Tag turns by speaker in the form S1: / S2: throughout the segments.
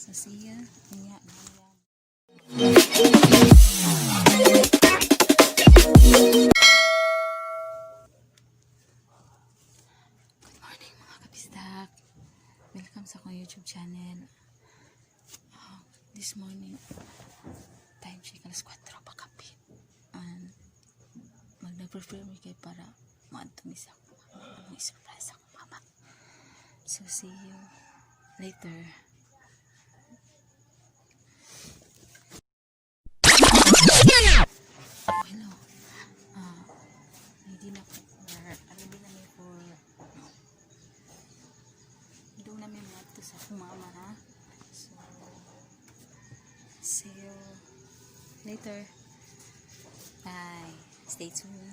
S1: So see ya. Unya. Good morning, mga kabisdak. Welcome sa akong YouTube channel. This morning, time check, alas 4 pa kapit. And mag-prepare mi kay para maadto mi sa akong mama. Among i-surprise akong mama. So see you later. Oh, hello. Ready na mi for doon namin maadto sa akong mama, ha. So see you later. Bye. Stay tuned.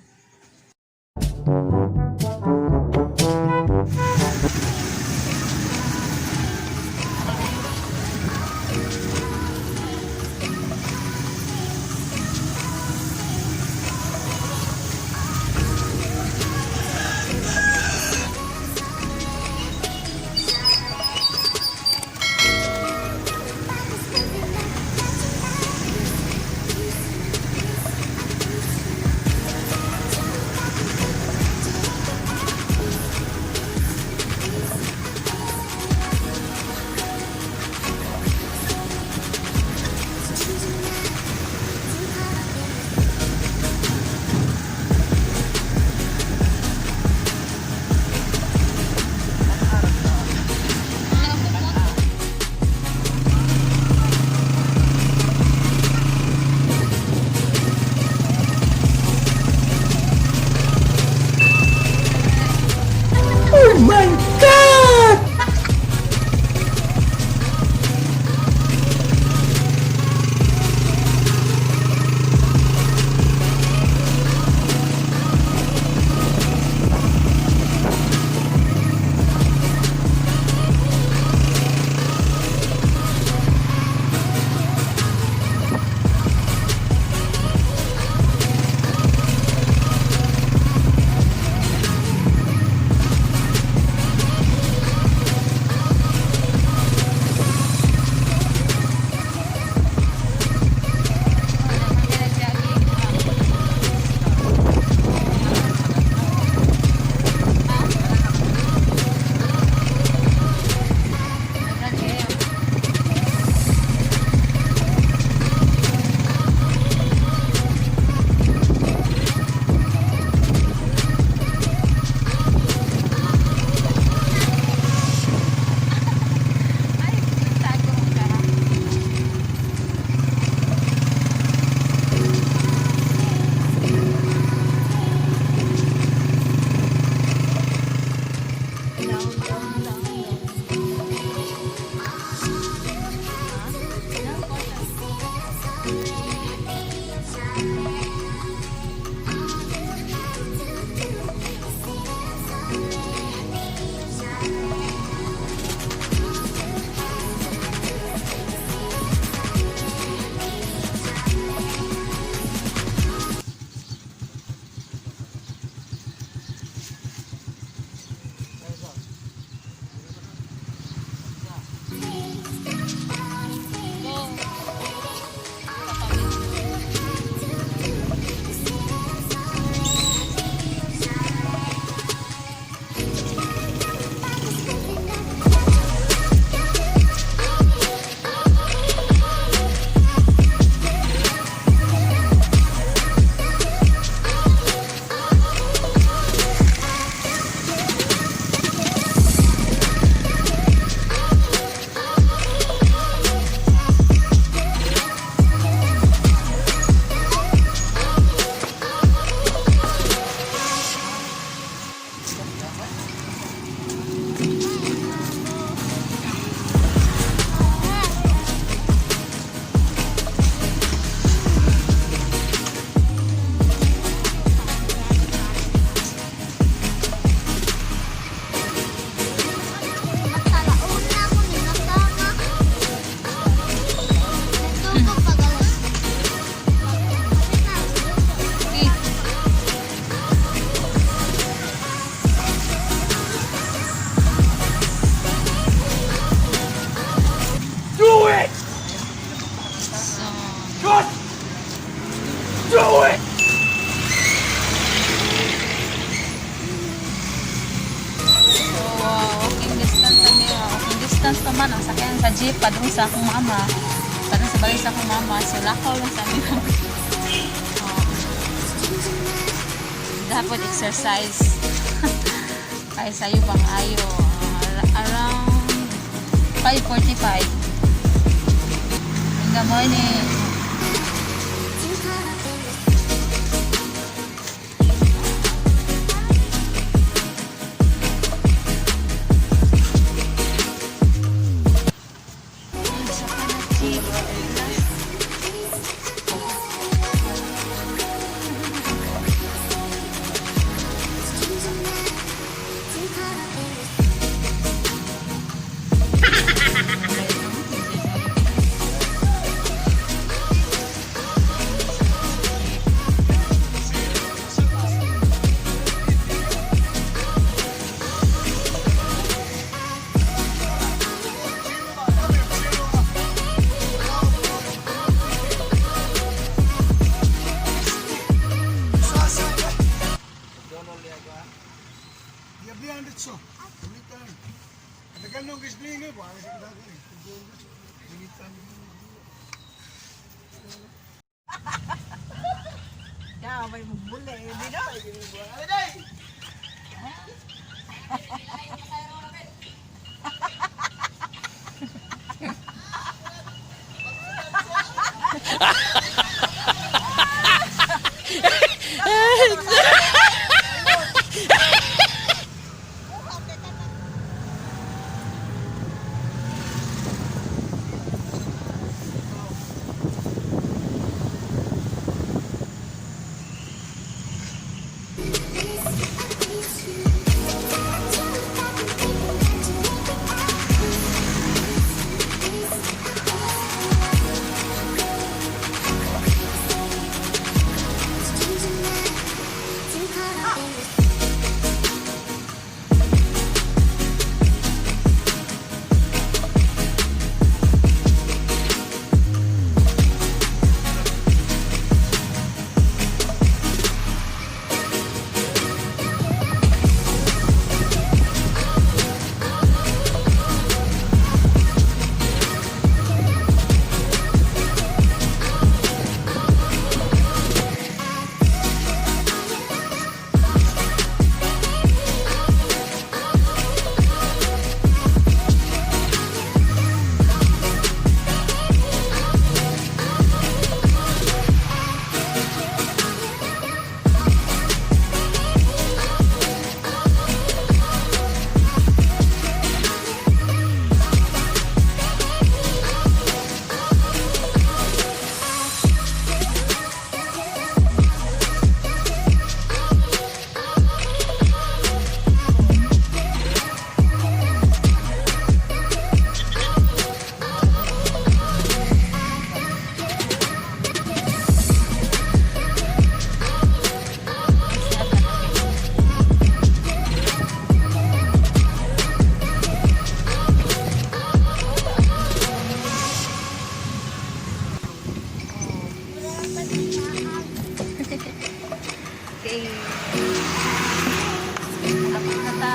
S1: mama, nang sakyan sa jeep padung sa akong mama. Padung sa balay sa akong mama. So lakaw lang sa amin. Oh. Dapat exercise. Kay sayo bang ayo. Around 5:45 in the morning. Sa jeep.
S2: Damay mo muli, di na.
S1: Okay. Tapos na ta.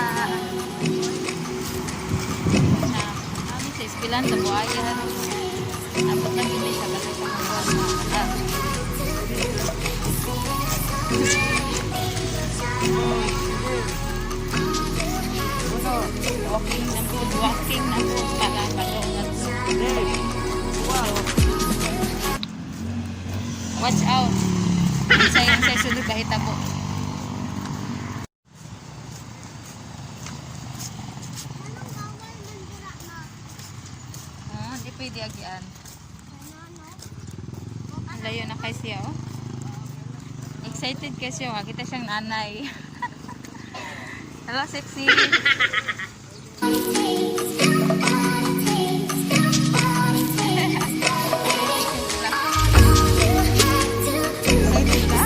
S1: Na, kami sa Espilan, sa Buaya. Tapos na gini sa balay sa mga. Ah. Walking na po, walking na po para padong na to. Watch out. Unsay unsay sulod kahitabo. Ah, di pwede agian. Ang layo na kay siya, oh. Excited kasi siya, kita siyang nanay. Hello, sexy. Excited ka?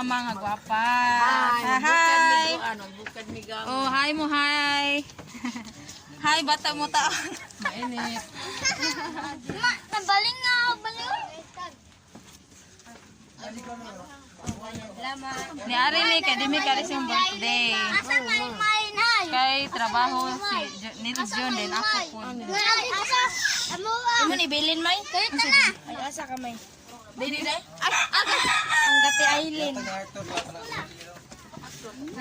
S1: mama nga gwapa. Hi.
S2: Ano, bukad mi gamit.
S1: Oh, hi mo, hi. Hi, bata mo taon.
S2: Mainit.
S3: Ma, nabaling nga ako, baling.
S1: Ni Ari ni kay dimi kari siyang birthday.
S3: Asa may may nay?
S1: Kay trabaho si Nil June din ako po.
S3: Ay, asa? Amo ah.
S1: Imo ni bilin may?
S3: Kayo ta na.
S4: Ay, asa ka may?
S1: Dili dai.
S4: Ang gati Aileen.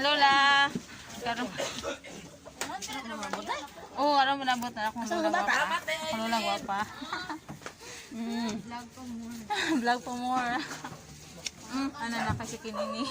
S1: Lola. Karon. Oh, aron mo nabot na akong lola gwapa. Akong lola gwapa. Vlog pa more. Vlog pa more. Ano na kasi kinini.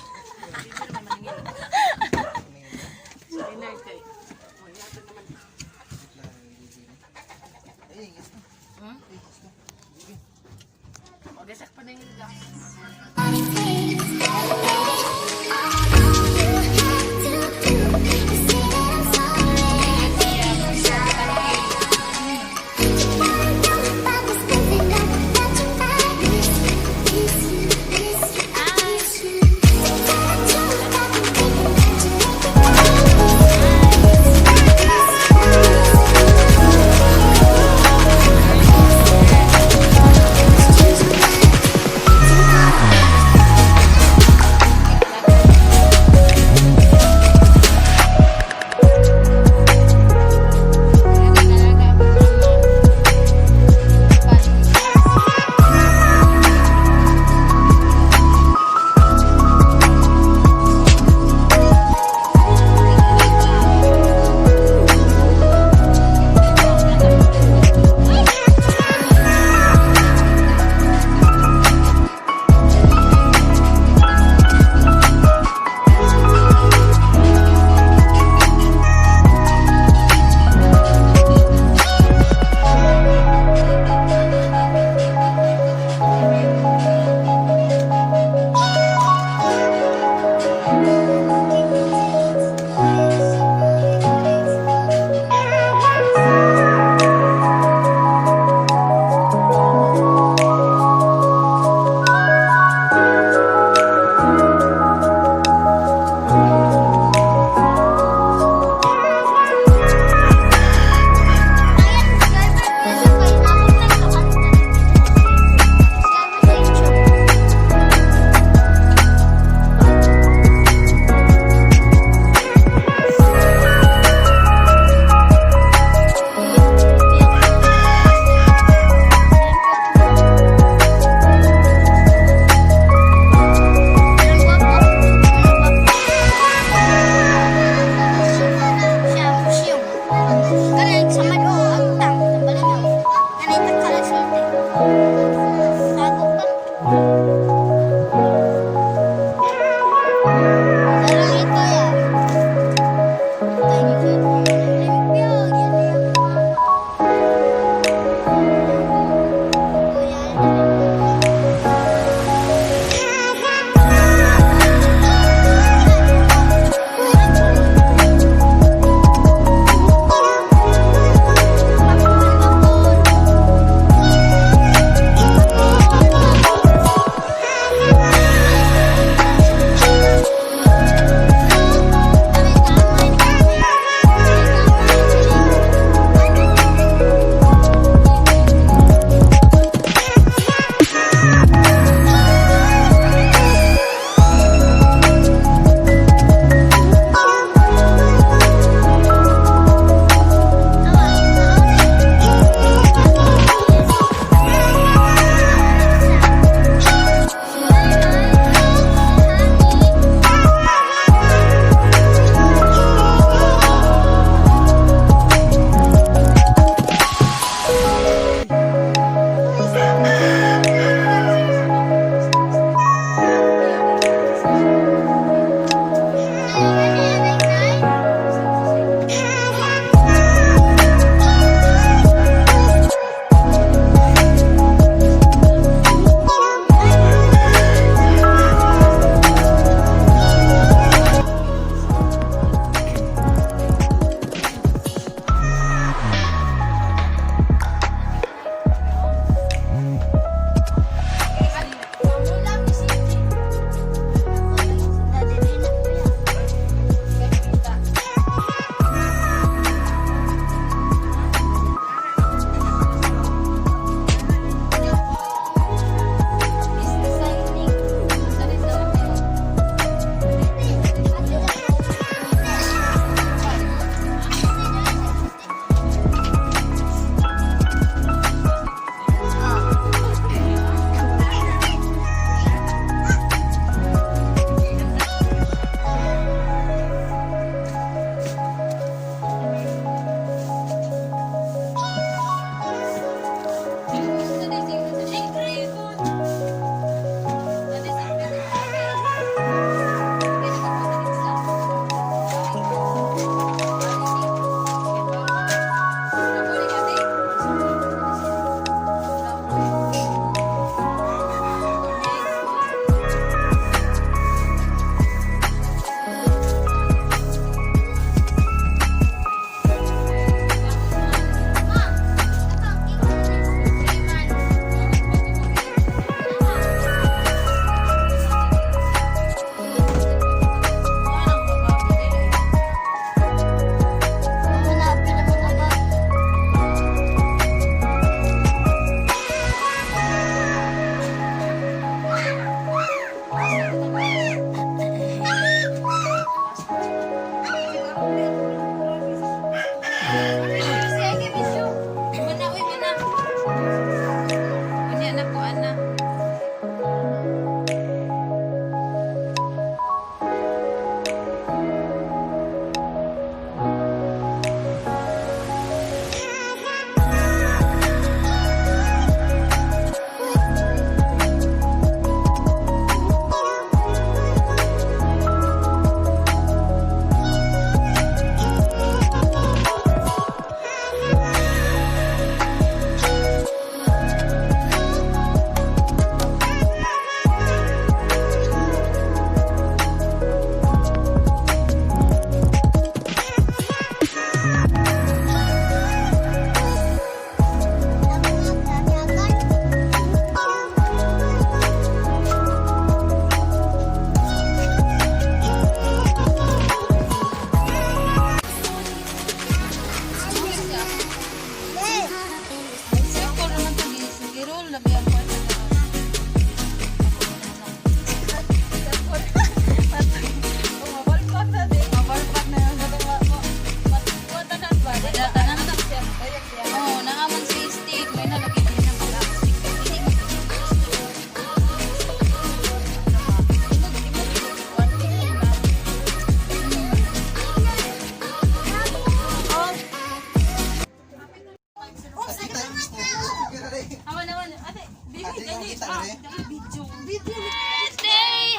S1: Birthday,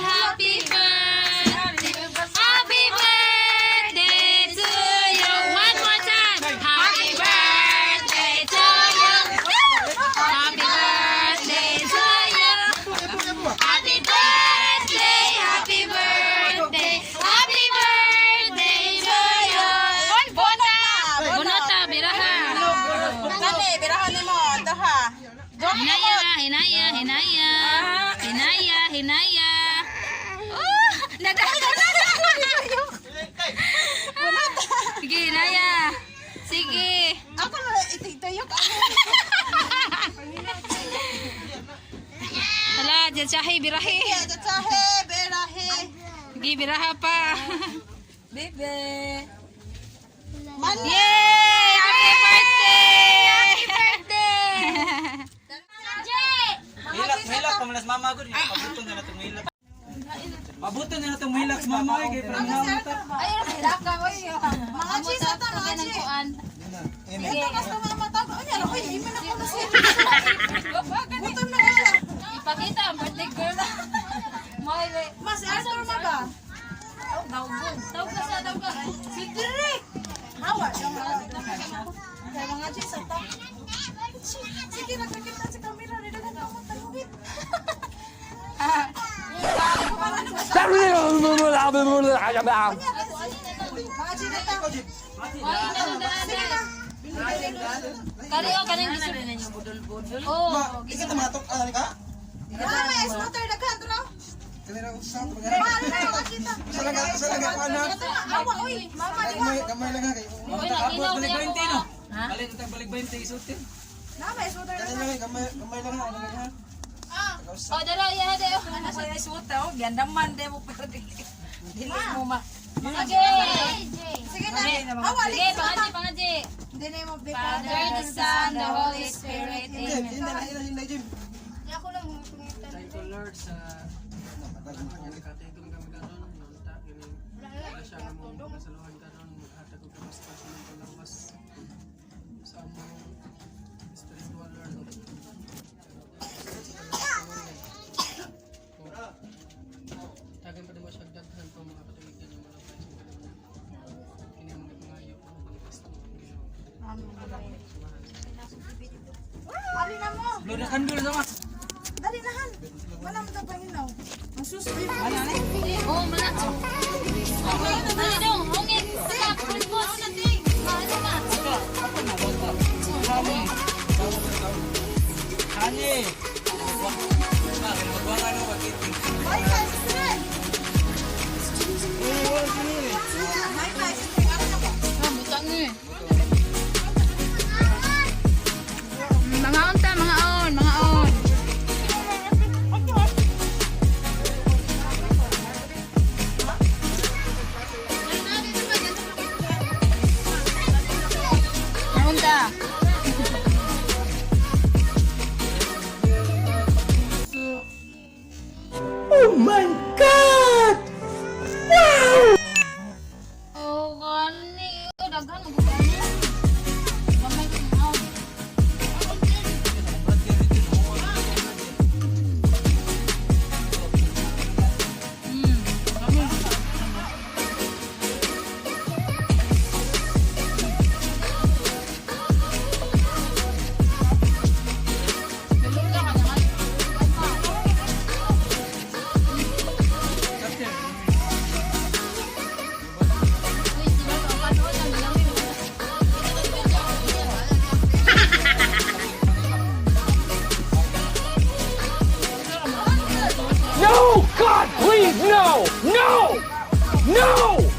S1: happy birthday, happy birthday to you. One more time. Happy birthday to you. Happy birthday to you. Happy birthday, happy birthday, happy birthday to you. Bonota, bonota, biraha.
S4: Dali, birahan nimo, daha.
S1: Hinaya, hinaya, hinaya. Hinaya, hinaya. Oh, nadala. Sige, hinaya. Sige.
S4: Ako na itayok ako.
S1: Hala, dyan siya, birahe.
S4: Tsahe, berahe.
S1: Sige, biraha pa.
S4: Bebe. Man.
S1: Yay! Happy birthday! Happy birthday!
S5: Hilak, hilak, pamulas mama gud. Pabuton na natong hilak. Pabuton na natong hilak mama ay kay parang naon ta.
S4: Mga cheese ata, mga cheese. Ito mas mama tawag. Ano, oy, imo na ko na siya. Gutom na ka siya.
S1: Ipakita ang birthday girl.
S4: Mas Arthur na ba?
S1: Tawag ka sa, tawag ka.
S4: Si Direk. Hawa siya mga. Kaya mga cheese ata. Sige, nagkakita sa camera. Dito na ako taluhit. Mga cheese ata.
S1: Ay, nanudaan. Kari, oh, kaning gusto. Oh,
S6: Ikaw ta matok ano ka?
S4: Ah, may ice water daghan to raw.
S6: Kanira usa to
S4: Mahal na mga kita.
S6: Usa lang usa lang ako ana.
S4: Awa, oy. Mama, di ba?
S6: Gamay gamay lang ha kay.
S1: Uy, naginaw
S5: Balik
S1: niya
S5: 20
S1: ako.
S5: no. Balik ta balik 20 isutin.
S4: Na, may ice water
S6: Kanira lang gamay gamay lang ha ano lang ha.
S1: Oh, dala, iya, dala.
S2: Ano sa isuta oh, giandaman de mo pero dili. Dili mo ma.
S1: Sige.
S4: Sige na. Awa,
S1: Sige, pangaji, pangaji.
S4: Hindi na yung
S1: Father, the Son, the Holy Spirit.
S6: Jim,
S1: Amen.
S6: hinda na hinda hinda Jim.
S3: Ako lang humipungitan.
S7: Thank you, Lord, sa nakatigom kami karon nunta kining wala siya among kasaluhan karon maghatag og kamusta sa among panglawas sa among spiritual Lord. Tagan pa mo siya daghan pa mga katuigan ng mga sa mga kini ang mga pangayo ko ng Kristo ang Ginoo.
S4: Ali na mo.
S5: Blow na kandol sama.
S4: Dali na han. Wala mo ito panginaw. Ang susunod.
S1: Oh, mana. Ano dong? Hungit. Sa Christmas. Ano na?
S5: Hani. Magwa ka no pagkiti.
S4: Bye bye, sister. Bye bye, sister. Ano na ba?
S1: Ah, butang eh. Mga on ta, mga on, mga on. Mga on ta.
S5: Oh my God!
S1: Oh, gani. Oh, daghan mo gani. Gamay ko mga on.
S8: No! God, please, no! No! No!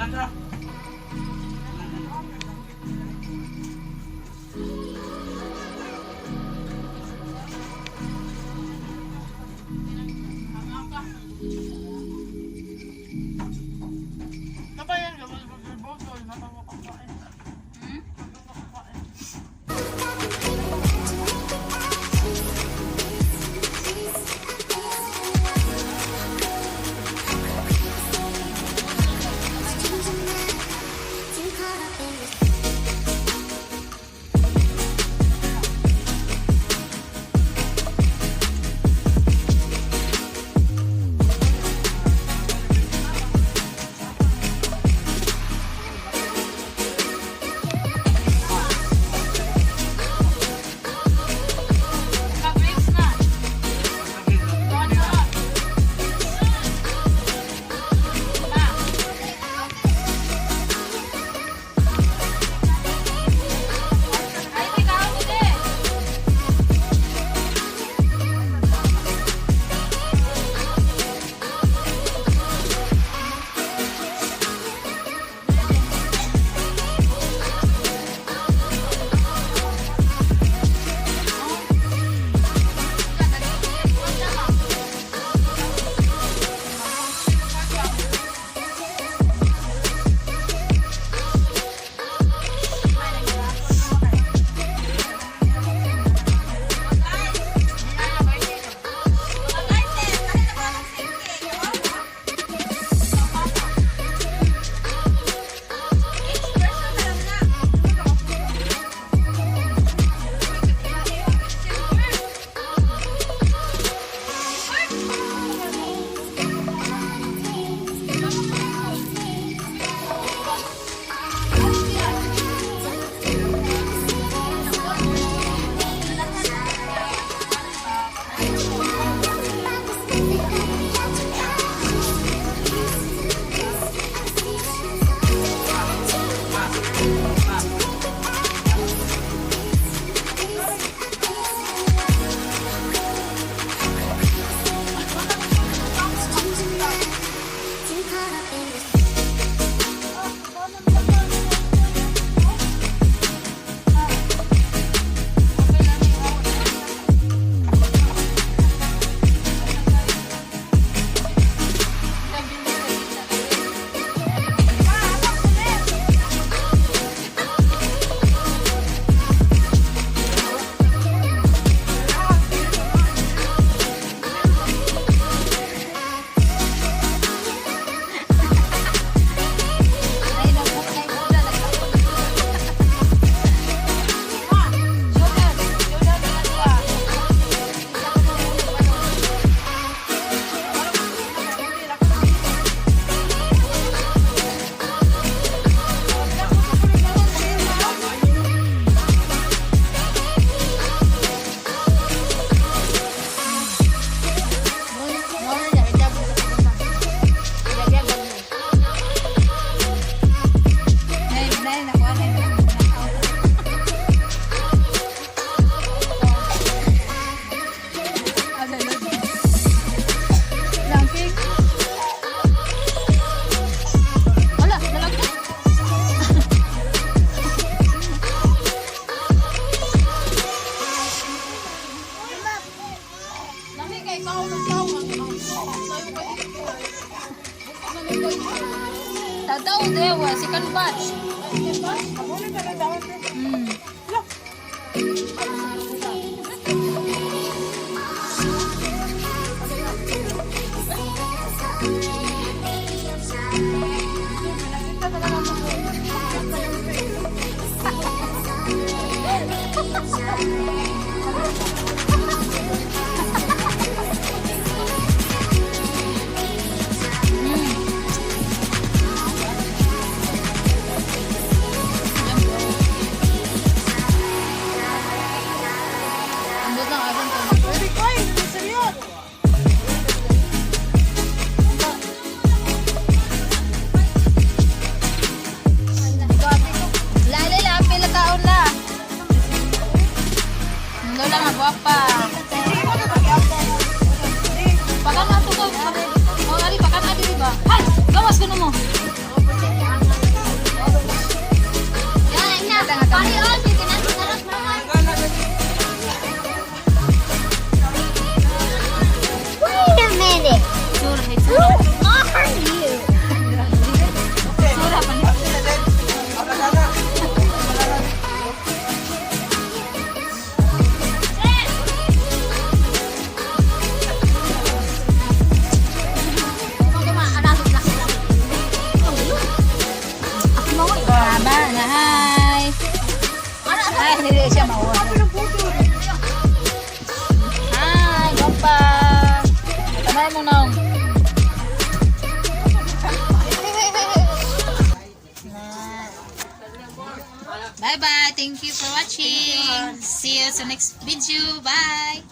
S5: Lang ka.
S2: Ka-grapes na. Ay, may kaon din. Wala, nalagyan.
S4: Lami kay kaon ng kaon. Sayo kay
S2: Tadaw dewa, second batch.
S1: Hindi siya mawala. Hi, gwapa. Tanaw mo nang. Bye-bye. Thank you for watching. See you sa next video. Bye.